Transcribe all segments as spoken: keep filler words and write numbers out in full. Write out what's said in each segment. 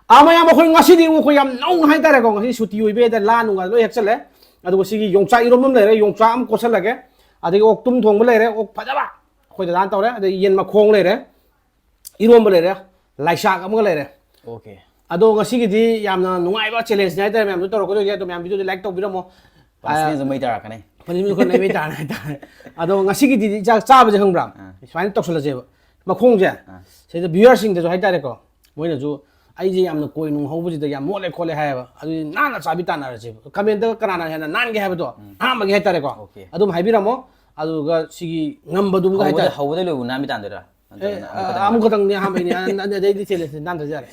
ꯑꯥ, ꯃꯌꯥꯝ, ꯑꯩꯈꯣꯏ ꯉꯁꯤꯗꯤ ꯑꯃꯨꯛ ꯑꯩꯈꯣꯏ ꯌꯥꯝ ꯅꯧꯅ ꯍꯥꯏꯇꯥꯔꯦꯀꯣ, ꯉꯁꯤ ꯁꯨꯇꯤ ꯑꯣꯏꯕ ꯍꯦꯛꯇ ꯂꯥ ꯅꯨꯡꯒ ꯂꯣꯏ ꯍꯦꯛꯆꯜꯂꯦ꯫ ꯑꯗꯨꯒ ꯁꯤꯒꯤ ꯌꯣꯡꯆꯥꯛ ꯏꯔꯣꯝꯕ ꯑꯃ ꯂꯩꯔꯦ, ꯌꯣꯡꯆꯥꯛ ꯑꯃ ꯀꯣꯠꯁꯜꯂꯒꯦ꯫ ꯑꯗꯒꯤ ꯑꯣꯛ ꯇꯨꯝ ꯊꯣꯡꯕ ꯂꯩꯔꯦ, ꯑꯣꯛ ꯐꯖꯕ ꯑꯩꯈꯣꯏ ꯗꯗꯥꯅ ꯇꯧꯔꯦ꯫ ꯑꯗꯒꯤ ꯌꯦꯟ ꯃꯈꯣꯡ ꯂꯩꯔꯦ, ꯏꯔꯣꯝꯕ ꯂꯩꯔꯦ, ꯂꯥꯏꯁꯥꯛ ꯑꯃꯒ ꯂꯩꯔꯦ꯫ ꯑꯣꯀꯦ꯫ ꯑꯗꯣ ꯉꯁꯤꯒꯤꯗꯤ ꯌꯥꯝꯅ ꯅꯨꯡꯉꯥꯏꯕ ꯆꯦꯂꯦꯟꯖꯅꯤ ꯍꯥꯏꯇꯥꯔꯦ ꯃꯌꯥꯝꯁꯨ ꯇꯧꯔꯛꯀꯗꯣꯏꯅꯦ꯫ ꯑꯗꯣ ꯃꯌꯥꯝ ꯚꯤꯗꯤꯑꯣꯗꯤ ꯂꯥꯏꯛ ꯇꯧꯕꯤꯔꯝꯃꯣ꯫ ꯄꯅꯤꯁꯃꯦꯟꯁꯨ ꯃꯩ ꯇꯥꯔꯛꯀꯅꯤ꯫ ꯄꯅꯤꯁꯃꯦꯟ ꯈꯔ ꯂꯩꯕ ꯇꯥꯔꯦ ꯍꯥꯏꯇꯥꯔꯦ꯫ ꯑꯗꯣ ꯉꯁꯤꯒꯤꯗꯤ ꯆꯥꯛ ꯆꯥꯕꯁꯦ ꯈꯪꯕ꯭ꯔꯥ? ꯁꯨꯃꯥꯏꯅ ꯇꯧꯁꯜꯂꯁꯦꯕ꯫ ꯃꯈꯣꯡꯁꯦ ꯁꯤꯗ ꯚ꯭ꯌꯨꯋꯔꯁꯤꯡꯗꯁꯨ ꯍꯥꯏꯇꯥꯔꯦꯀꯣ, ꯃꯣꯏꯅꯁꯨ ꯑꯩꯁꯦ ꯌꯥꯝꯅ ꯀꯣꯏ ꯅꯨꯡ ꯍꯧꯕꯁꯤꯗ ꯌꯥꯝ ꯃꯣꯠꯂꯦ ꯈꯣꯠꯂꯦ ꯍꯥꯏꯌꯦꯕ꯫ ꯑꯗꯨꯗꯤ ꯅꯥꯟꯅ ꯆꯥꯕꯤ ꯇꯥꯟꯅꯔꯁꯦꯕ꯫ ꯀꯃꯦꯟꯇꯒ ꯀꯅꯥꯅ ꯍꯦꯟꯅ ꯅꯥꯟꯒꯦ ꯍꯥꯏꯕꯗꯣ ꯑꯍꯥꯟꯕꯒꯤ ꯍꯥꯏꯇꯥꯔꯦꯀꯣ, ꯑꯣꯀꯦ꯫ ꯑꯗꯨꯝ ꯍꯥꯏꯕꯤꯔꯝꯃꯣ꯫ ꯑꯗꯨꯒ ꯁꯤꯒꯤ ꯉꯝꯕꯗꯨꯝꯒ ꯍꯧꯕꯗ ꯍꯥꯏꯇꯥꯔꯦ꯫ ꯍꯧꯕꯗ ꯂꯣꯏꯕ ꯅꯥꯟꯕꯤ ꯇꯥꯟꯗꯣꯏꯔꯥ? ꯑꯦ, ꯅꯠꯇ꯭ꯔꯒꯅ ꯑ, ꯑꯃꯨꯛ ꯈꯛꯇꯪ ꯑꯃꯨꯛ ꯈꯛꯇꯪꯅꯤ ꯑꯍꯥꯟꯕꯩꯅꯤ꯫ ꯑ, ꯑ, ꯑꯗꯩꯗꯤ ꯆꯦꯂꯦꯟꯖ ꯅꯥꯟꯗ꯭ꯔꯁꯨ ꯌꯥꯔꯦ꯫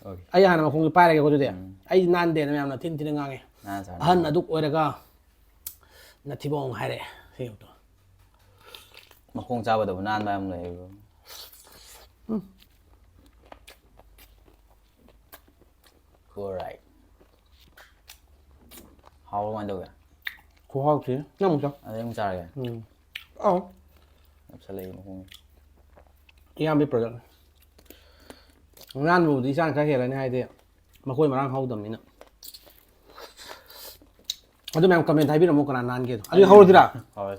ꯑꯣꯀꯦ꯫ ꯑꯩ ꯍꯥꯟꯅ ꯃꯈꯣꯡꯁꯦ ꯄꯥꯏꯔꯒꯦꯀꯣ ꯑꯗꯨꯗꯤ꯫ ꯑꯩꯗꯤ ꯅꯥꯟꯗꯦꯅ ꯃꯌꯥꯝꯅ ꯊꯤꯟ ꯊꯤꯅ ꯉꯥꯡꯉꯦ꯫ ꯅꯥꯟ ꯆꯥꯅꯤ꯫ ꯑꯍꯟ ꯑꯗꯨꯛ ꯑꯣꯏꯔꯒ ꯅꯊꯤꯕꯣꯡ ꯍꯥꯏꯔꯛꯑꯦ꯫ ꯁꯤ ꯌꯦꯡꯉꯨ꯫ ꯃꯈꯣꯡ ꯆꯥꯕꯗꯕꯨ ꯅꯥꯟꯕ ꯌꯥꯝ ꯂꯩ꯫ Alright꯫ ꯍꯥꯎꯕ ꯀꯃꯥꯏꯅ ꯇꯧꯒꯦ? ꯈꯨꯍꯥꯎꯁꯤ ꯅꯪ ꯑꯃꯨꯛ ꯆꯥꯎ꯫ ꯑꯗꯩ ꯑꯃꯨꯛ ꯆꯥꯔꯒꯦ꯫ ꯎꯝ꯫ ꯑꯧ꯫ ꯅꯞꯁꯜꯂꯛꯏ ꯃꯈꯣꯡ꯫ ꯏꯌꯥꯝꯕꯒꯤ ꯄ꯭ꯔꯗꯛꯅꯤ꯫ ꯅꯥꯟꯕꯕꯨꯗꯤ ꯏꯆꯥꯅ ꯈꯔ ꯍꯦꯜꯂꯅꯤ, ꯍꯥꯏꯗꯤ ꯃꯈꯣꯏ ꯃꯔꯥꯡ ꯍꯧꯗꯕꯅꯤꯅ꯫ ꯑꯗꯨ ꯃꯌꯥꯝ ꯀꯃꯦꯟ ꯍꯥꯏꯕꯤꯔꯝꯃꯣ ꯀꯅꯥ ꯅꯥꯟꯒꯦꯗꯣ꯫ ꯑꯗꯨꯗꯤ ꯍꯧꯔꯁꯤꯔꯥ? ꯍꯣꯏ꯫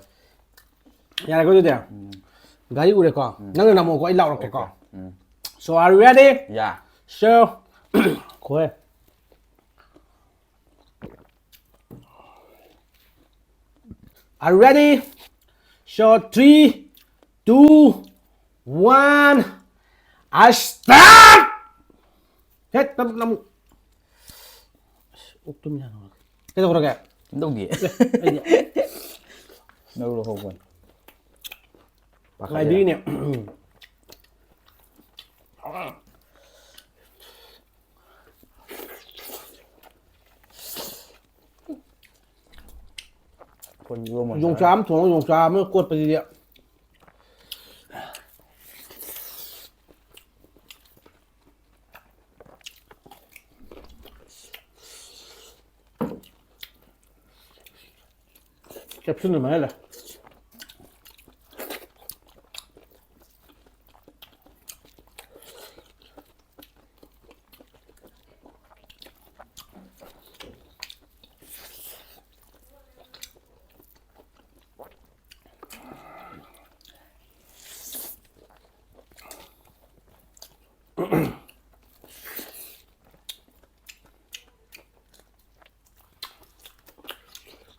ꯌꯥꯔꯦꯀꯣ ꯑꯗꯨꯗꯤ? ꯒꯥꯔꯤ ꯎꯔꯦꯀꯣ? ꯅꯪꯅ ꯅꯝꯃꯣꯀꯣ, ꯑꯩ ꯂꯥꯎꯔꯛꯀꯦꯀꯣ꯫ ꯎꯝ꯫ So are you ready? ꯌꯥ꯫ So, ꯈꯣꯏ꯫ Are you ready? So three, two, one, I start! ꯍꯦꯠ, ꯇꯞ ꯅꯝꯃꯨ꯫ ꯑꯁ, ꯑꯣꯛ ꯇꯨꯝ ꯌꯥꯗꯕ꯫ ꯀꯩꯗꯧꯔꯒꯦ? ꯀꯩꯝ ꯇꯧꯗꯤꯌꯦ꯫ ꯑꯩꯗꯤ ꯅꯧ ꯂꯧꯍꯧꯕꯅꯤ꯫ ꯉꯥꯏꯕꯤꯔꯤꯅꯦ꯫ ꯑꯩꯈꯣꯏ ꯌꯣꯝꯃꯣ꯫ ꯌꯣꯡꯆꯥꯛ ꯑꯃ ꯊꯣꯡꯉꯒ ꯌꯣꯡꯆꯥꯛ ꯑꯃ ꯀꯣꯠꯄꯁꯤꯗꯤ꯫ ꯀꯦꯞꯁꯨꯜ ꯑꯗꯨꯃꯥꯏꯅ ꯂꯩ꯫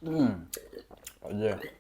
ꯎꯝ, ꯐꯖꯩ꯫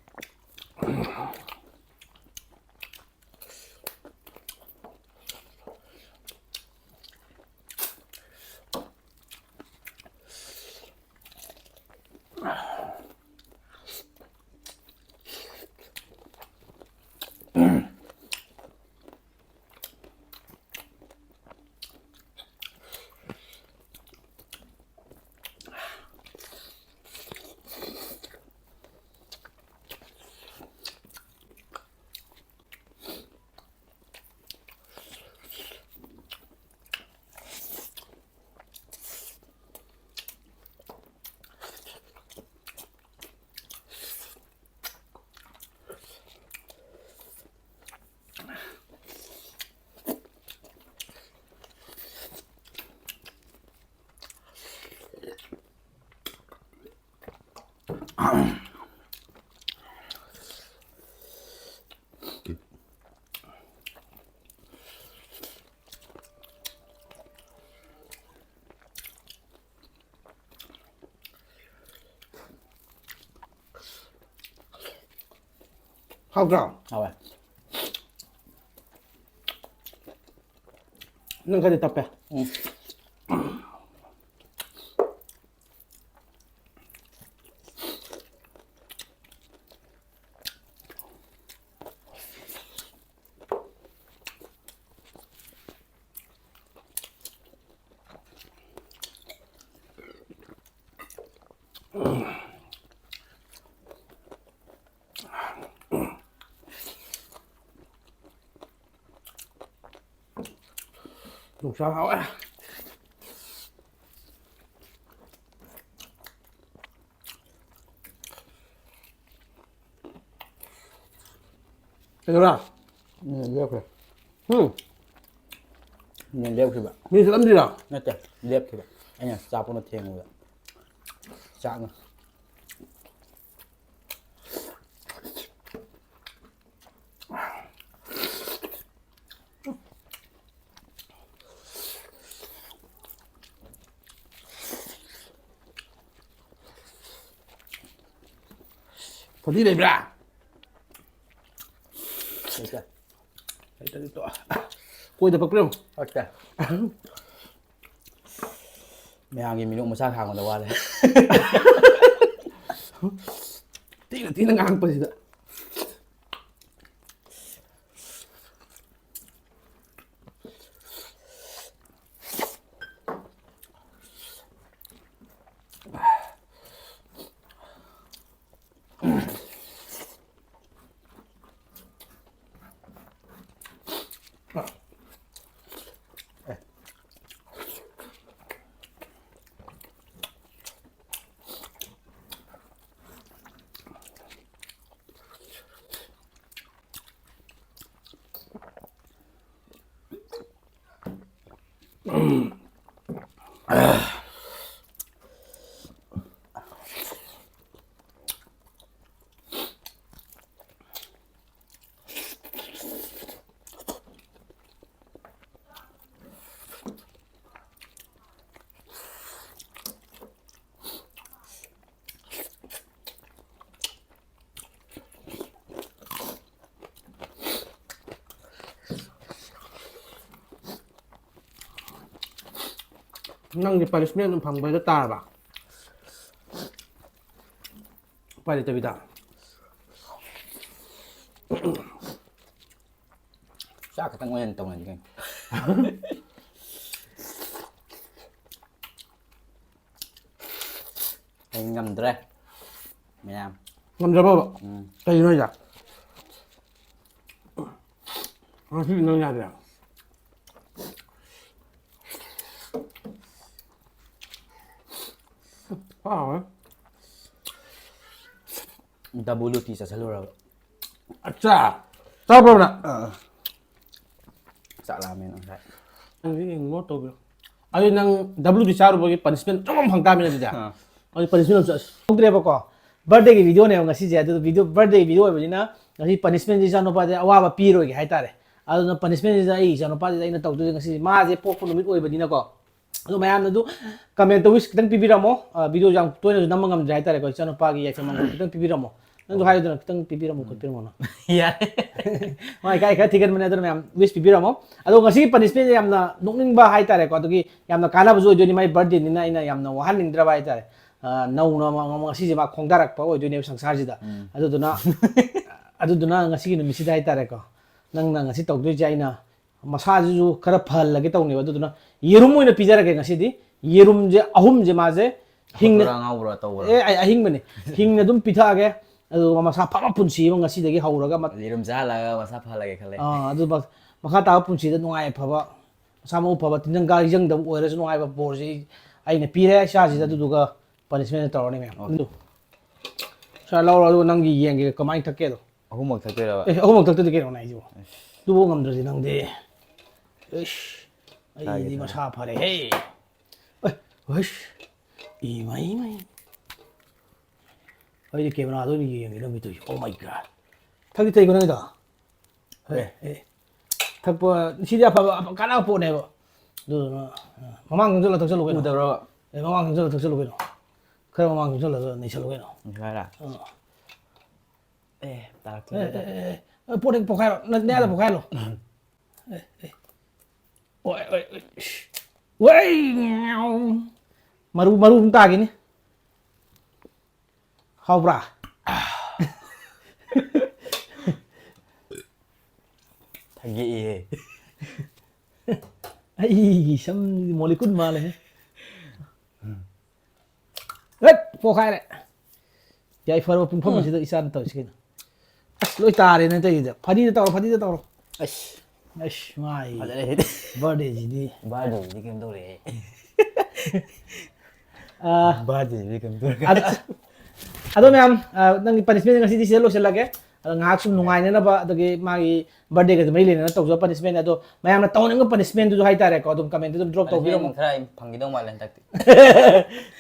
ꯍꯥꯎꯗ꯭ꯔꯣ? ꯍꯥꯎꯋꯦ꯫ ꯅꯪ ꯈꯔꯗꯤ ꯇꯞꯄꯦ꯫ ꯎꯝ꯫ ꯌꯣꯡꯆꯥꯛ ꯍꯥꯎꯋꯦ꯫ ꯀꯩꯗꯧꯔꯥ? ꯎꯝ, ꯂꯦꯞꯈ꯭ꯔꯦ꯫ ꯎꯝ꯫ ꯃꯤꯅ ꯂꯦꯞꯈꯤꯕ꯫ ꯃꯤ ꯆꯠꯂꯝꯗ꯭ꯔꯤꯔꯣ? ꯅꯠꯇꯦ, ꯂꯦꯞꯈꯤꯕ꯫ ꯑꯩꯅ ꯆꯥꯛ ꯄꯨꯅ ꯊꯦꯡꯉꯨꯕ꯫ ꯆꯥꯛꯅ꯫ ꯐꯗꯤ ꯂꯩꯕ꯭ꯔꯥ? ꯂꯩꯇꯦ꯫ ꯂꯩꯇ꯭ꯔꯗꯤ ꯇꯣꯛꯑꯣ꯫ ꯀꯣꯏꯗ ꯄꯛꯄ꯭ꯔ ꯌꯦꯡꯉꯨ꯫ ꯄꯛꯇꯦ꯫ ꯃꯌꯥꯝꯒꯤ ꯃꯤꯅꯣꯛ ꯃꯩꯁꯥ ꯈꯥꯡꯕꯗ ꯋꯥꯔꯦ꯫ ꯊꯤꯅ ꯊꯤꯅ ꯉꯥꯡꯉꯛꯄꯁꯤꯗ꯫ ꯅꯪꯒꯤ punishment ꯑꯗꯨꯝ ꯐꯪꯕꯗ ꯇꯥꯔꯕ? ꯎꯄꯥꯏ ꯂꯩꯇꯕꯤꯗ꯫ ꯆꯥꯛ ꯈꯛꯇꯪ ꯑꯣꯏꯅ ꯇꯧꯅꯁꯤ ꯀꯩꯅꯣ꯫ ꯑꯩ ꯉꯝꯗ꯭ꯔꯦ ꯃꯌꯥꯝ꯫ ꯉꯝꯗ꯭ꯔꯕꯕ? ꯎꯝ꯫ ꯀꯩꯒꯤꯅꯣ ꯍꯥꯏꯁꯦ? ꯉꯁꯤ ꯅꯪ ꯌꯥꯗ꯭ꯔꯦ? ꯍꯥꯎꯋꯦ꯫ Double ꯇꯤ ꯆꯥꯁꯤꯜꯂꯨꯔꯕ꯫ ꯑꯠꯆꯥ! ꯆꯥꯕ꯭ꯔꯣ ꯅꯪ? ꯑꯥ꯫ ꯆꯥꯛ ꯂꯥꯝꯃꯦ ꯅꯪ ꯉꯁꯥꯏ꯫ ꯅꯪꯗꯤ ꯏꯒꯅꯣꯔ ꯇꯧꯕꯤꯔꯣ꯫ ꯑꯗꯨ ꯅꯪ ꯗꯕ꯭ꯂꯤꯎ ꯇꯤ ꯆꯥꯔꯨꯕꯒꯤ punishment ꯑꯆꯧꯕ ꯑꯃ ꯐꯪ ꯇꯥꯕꯅꯤꯅꯦ ꯑꯗꯨꯗꯤ꯫ ꯑꯥ꯫ ꯑꯗꯨ punishment ꯑꯃ ꯆꯠ-, ꯍꯧꯗ꯭ꯔꯦꯕꯀꯣ꯫ Birthday ꯒꯤ video ꯅꯦꯕ ꯉꯁꯤꯁꯦ꯫ ꯑꯗꯨꯗ video, birthday ꯒꯤ video ꯑꯣꯏꯕꯅꯤꯅ ꯉꯁꯤ punishment ꯁꯤ ꯏꯆꯥꯅꯨꯄꯥꯗ ꯑꯋꯥꯕ ꯄꯤꯔꯣꯏꯒꯦ ꯍꯥꯏꯇꯥꯔꯦ꯫ ꯑꯗꯨꯅ punishment ꯁꯤꯗ ꯑꯩ ꯏꯆꯥꯅꯨꯄꯥꯁꯤꯗ ꯑꯩꯅ ꯇꯧꯗꯣꯏꯁꯦ ꯉꯁꯤ ꯃꯥꯁꯦ ꯄꯣꯛꯄ ꯅꯨꯃꯤꯠ ꯑꯣꯏꯕꯅꯤꯅꯀꯣ꯫ ꯑꯗꯣ ꯃꯌꯥꯝꯅ ꯑꯗꯨ comment ꯇ wish ꯈꯤꯇꯪ ꯄꯤꯕꯤꯔꯝꯃꯣ꯫ ꯑ, video ꯌꯥꯝ ꯇꯣꯏꯅꯁꯨ ꯅꯝꯕ ꯉꯝꯗ꯭ꯔꯦ ꯍꯥꯏꯇꯥꯔꯦꯀꯣ꯫ ꯏꯆꯥꯅꯨꯄꯥꯒꯤ ꯌꯥꯏꯐ ꯃꯪꯒꯣꯜ ꯈꯤꯇꯪ ꯄꯤꯕꯤꯔꯝꯃꯣ꯫ ꯅꯪꯁꯨ ꯍꯥꯏꯌꯨꯗꯅ, ꯈꯤꯇꯪ ꯄꯤꯕꯤꯔꯝꯃꯣ ꯈꯣꯠꯄꯤꯔꯝꯃꯣꯅ꯫ ꯌꯥꯔꯦ꯫ ꯃꯥ ꯏꯀꯥꯏ ꯈꯔ ꯊꯤꯒꯟꯕꯅꯦ, ꯑꯗꯨꯅ ꯃꯌꯥꯝ wish ꯄꯤꯕꯤꯔꯝꯃꯣ꯫ ꯑꯗꯣ ꯉꯁꯤꯒꯤ punishment ꯁꯦ ꯌꯥꯝꯅ ꯅꯣꯛꯅꯤꯡꯕ ꯍꯥꯏꯇꯥꯔꯦꯀꯣ, ꯑꯗꯨꯒꯤ ꯌꯥꯝꯅ ꯀꯥꯟꯅꯕꯁꯨ ꯑꯣꯏꯗꯣꯏꯅꯤ, ꯃꯥꯏ birthday ꯅꯤꯅ ꯑꯩꯅ ꯌꯥꯝꯅ ꯋꯥꯍꯟꯅꯤꯡꯗ꯭ꯔꯕ ꯍꯥꯏꯇꯥꯔꯦ꯫ ꯑ, ꯅꯧꯅ ꯃ-, ꯃ-, ꯉꯁꯤꯁꯦ ꯃꯥ ꯈꯣꯡꯗꯥꯔꯛꯄ ꯑꯣꯏꯗꯣꯏꯅꯦꯕ ꯁꯪꯁꯥꯔꯁꯤꯗ꯫ ꯑꯗꯨꯗꯨꯅ ꯑꯗꯨꯗꯨꯅ ꯉꯁꯤꯒꯤ ꯅꯨꯃꯤꯠꯁꯤꯗ ꯍꯥꯏꯇꯥꯔꯦꯀꯣ, ꯅꯪꯅ ꯉꯁꯤ ꯇꯧꯗꯣꯏꯁꯦ, ꯑꯩꯅ ꯃꯁꯥꯁꯤꯁꯨ ꯈꯔ ꯐꯍꯜꯂꯒꯦ ꯇꯧꯅꯦꯕ꯫ ꯑꯗꯨꯗꯨꯅ ꯌꯦꯔꯨꯝ ꯑꯣꯏꯅ ꯄꯤꯖꯔꯒꯦ ꯉꯁꯤꯗꯤ꯫ ꯌꯦꯔꯨꯝꯁꯦ ꯑꯍꯨꯝꯁꯦ ꯃꯥꯁꯦ ꯍꯤꯡꯅ ꯑꯐꯕ꯭ꯔꯥ ꯉꯥꯎꯕ꯭ꯔꯥ ꯇꯧꯕ꯭ꯔꯥ? ꯑꯦ, ꯑꯩ ꯑꯍꯤꯡꯕꯅꯦ꯫ ꯍꯤꯡꯅ ꯑꯗꯨꯝ ꯄꯤꯊꯛꯑꯒꯦ꯫ ꯑꯗꯨꯒ ꯃꯁꯥ ꯐꯕ ꯄꯨꯟꯁꯤ ꯑꯃ ꯉꯁꯤꯗꯒꯤ ꯍꯧꯔꯒ ꯃ-, ꯌꯦꯔꯨꯝ ꯆꯥꯍꯜꯂꯒ ꯃꯁꯥ ꯐꯍꯜꯂꯒꯦ ꯈꯜꯂꯦ꯫ ꯑꯥ, ꯑꯗꯨ ꯃ-, ꯃꯈꯥ ꯇꯥꯕ ꯄꯨꯟꯁꯤꯗ ꯅꯨꯡꯉꯥꯏ ꯐꯕ, ꯃꯁꯥ ꯃꯎ ꯐꯕ, ꯇꯤꯟꯖꯪ ꯀꯥꯏꯖꯪꯗꯕ ꯑꯣꯏꯔꯁꯨ ꯅꯨꯡꯉꯥꯏꯕ ꯕꯣꯔꯁꯤ ꯑꯩ, ꯑꯩꯅ ꯄꯤꯔꯦ ꯏꯆꯥꯁꯤꯗ꯫ ꯑꯗꯨꯗꯨꯒ punishment ꯇꯧꯔꯅꯤ ꯃꯌꯥꯝ꯫ ꯑꯗꯨ ꯁꯥ ꯂꯧꯔꯣ, ꯑꯗꯨꯒ ꯅꯪꯒꯤ ꯌꯦꯡꯒꯦ ꯀꯃꯥꯏꯅ ꯊꯛꯀꯦꯗꯣ꯫ ꯑꯍꯨꯝꯃꯛ ꯊꯛꯇꯣꯏꯔꯕ? ꯑꯦ, ꯑꯍꯨꯝꯃꯛ ꯊꯛꯇꯗꯤ ꯀꯩꯅꯣꯅꯦ ꯑꯩꯁꯤꯕꯣ? ꯑꯗꯨꯐꯥꯎ ꯉꯝꯗ꯭ꯔꯗꯤ ꯅꯪꯗꯤ꯫ ꯑꯩꯁ, ꯑꯩꯗꯤ ꯃꯁꯥ ꯐꯔꯦꯍꯦ꯫ ꯑꯦ, ꯑꯩꯁ, ꯏꯃꯥꯏ, ꯏꯃꯥꯏ꯫ ꯑꯩꯗꯤ camera ꯗ ꯑꯣꯏꯅ ꯌꯦꯡꯒꯦ ꯅꯪꯒꯤ ꯇꯧꯔꯤꯁꯦ꯫ Oh my God. ꯊꯛꯇꯤ ꯊꯛꯏꯀꯣ ꯅꯪꯒꯤꯗꯣ? ꯑꯦ, ꯑꯦ꯫ ꯊꯛꯄ, ꯁꯤꯗꯤ ꯑꯐꯕ, ꯑꯐ-, ꯀꯥꯟꯅꯕ ꯄꯣꯠꯅꯦꯕ꯫ ꯑꯗꯨꯗꯨꯅ, ꯑ, ꯃꯃꯥꯡ ꯆꯪꯁꯤꯜꯂ ꯊꯛꯆꯜꯂꯨ ꯀꯩꯅꯣ꯫ ꯎꯗꯕ꯭ꯔꯕ? ꯑꯦ, ꯃꯃꯥꯡ ꯆꯪꯁꯤꯜꯂ ꯊꯛꯆꯜꯂꯨ ꯀꯩꯅꯣ꯫ ꯈꯔ ꯃꯃꯥꯡ ꯆꯪꯁꯤꯜꯂꯒ ꯅꯩꯁꯜꯂꯨ ꯀꯩꯅꯣ꯫ ꯍꯥꯏꯔ? ꯑ꯫ ꯑꯦ, ꯑꯦ, ꯇꯥꯔꯛꯇꯣꯏꯅꯦ꯫ ꯑꯦ, ꯑꯦ, ꯑꯦ, ꯄꯣꯠ ꯍꯦꯛ ꯄꯣꯈꯥꯏꯔꯣ꯫ ꯅ-, ꯅꯌꯥꯗ ꯄꯣꯈꯥꯏꯍꯜꯂꯣ꯫ ꯑꯦ, ꯑꯦ꯫ ꯑꯣꯏ, ꯑꯣꯏ, ꯑꯣꯏ꯫ ꯏꯁ꯫ ꯋꯩ! ꯃꯔꯨ, ꯃꯔꯨ ꯑꯗꯨꯝ ꯇꯥꯈꯤꯅꯤ꯫ ꯍꯥꯎꯕ꯭ꯔꯥ? ꯊꯛꯌꯦꯛꯏꯍꯦ꯫ ꯑꯩꯒꯤ ꯁꯝ molecule ꯃꯥꯜꯂꯦꯍꯦ꯫ ꯍꯦꯠ! ꯄꯣꯛꯈꯥꯏꯔꯦ꯫ ꯌꯥꯏꯐꯔꯕ ꯄꯨꯡꯐꯝ ꯑꯁꯤꯗ ꯏꯆꯥꯅ ꯇꯧꯔꯤꯁꯤ ꯀꯩꯅꯣ? ꯑꯁ, ꯂꯣꯏ ꯇꯥꯔꯦꯅꯦ ꯇꯧꯔꯤꯗ꯫ ꯐꯗꯤꯗ ꯇꯧꯔꯣ, ꯐꯗꯤꯗ ꯇꯧꯔꯣ꯫ ꯑꯁ, ꯑꯁ, ꯃꯥꯏ ꯐꯖꯔꯦ ꯁꯤꯗꯤ꯫ Birthday ꯁꯤꯗꯤ꯫ Birthday ꯁꯤꯗꯤ ꯀꯩꯝ ꯇꯧꯔꯦꯍꯦ꯫ ꯑꯥ, Birthday ꯁꯤꯗꯤ ꯀꯩꯝ ꯇꯧꯔꯦ꯫ ꯑꯗ-, ꯑꯗꯣ ꯃꯌꯥꯝ, ꯑꯥ, ꯅꯪꯒꯤ punishment ꯉꯁꯤꯗꯤ ꯁꯤꯗ ꯂꯣꯏꯁꯤꯜꯂꯒꯦ꯫ ꯑꯗꯣ ꯉꯥꯏꯍꯥꯛ ꯁꯨꯝ ꯅꯨꯡꯉꯥꯏꯅꯅꯕ, ꯑꯗꯒꯤ ꯃꯥꯒꯤ birthday ꯒꯁꯨ ꯃꯔꯤ ꯂꯩꯅꯅ ꯇꯧꯖꯕ punishment, ꯑꯗꯣ ꯃꯌꯥꯝꯅ ꯇꯧꯅꯤꯡꯕ punishment ꯗꯨꯁꯨ ꯍꯥꯏꯇꯥꯔꯦꯀꯣ, ꯑꯗꯨꯝ comment ꯇ ꯑꯗꯨꯝ drop ꯇꯧꯕꯤꯔꯝꯃꯣ꯫ Punishment ꯈꯔ ꯑꯩ ꯐꯪꯈꯤꯗꯧ ꯃꯥꯜꯂꯦ ꯍꯟꯗꯛꯇꯤ꯫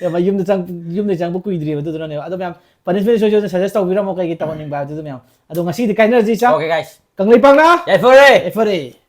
ꯌꯥꯝ ꯌꯨꯝꯗ ꯆꯪ-, ꯌꯨꯝꯗ ꯆꯪꯕ ꯀꯨꯏꯗ꯭ꯔꯤꯕ, ꯑꯗꯨꯗꯨꯅꯅꯦꯕ꯫ ꯑꯗꯣ ꯃꯌꯥꯝ, punishment ꯁꯣꯏ ꯁꯣꯏꯗꯅ suggest ꯇꯧꯕꯤꯔꯝꯃꯣ, ꯀꯩꯀꯩ ꯇꯧꯍꯟꯅꯤꯡꯕ ꯍꯥꯏꯕꯗꯨ ꯃꯌꯥꯝ꯫ ꯑꯗꯣ ꯉꯁꯤꯗꯤ ꯀꯥꯏꯅꯔꯁꯤ, ꯏꯆꯥ꯫ Okay, guys. ꯀꯪꯂꯩꯄꯥꯛꯅ ꯌꯥꯏꯐꯔꯦ! ꯌꯥꯏꯐꯔꯦ꯫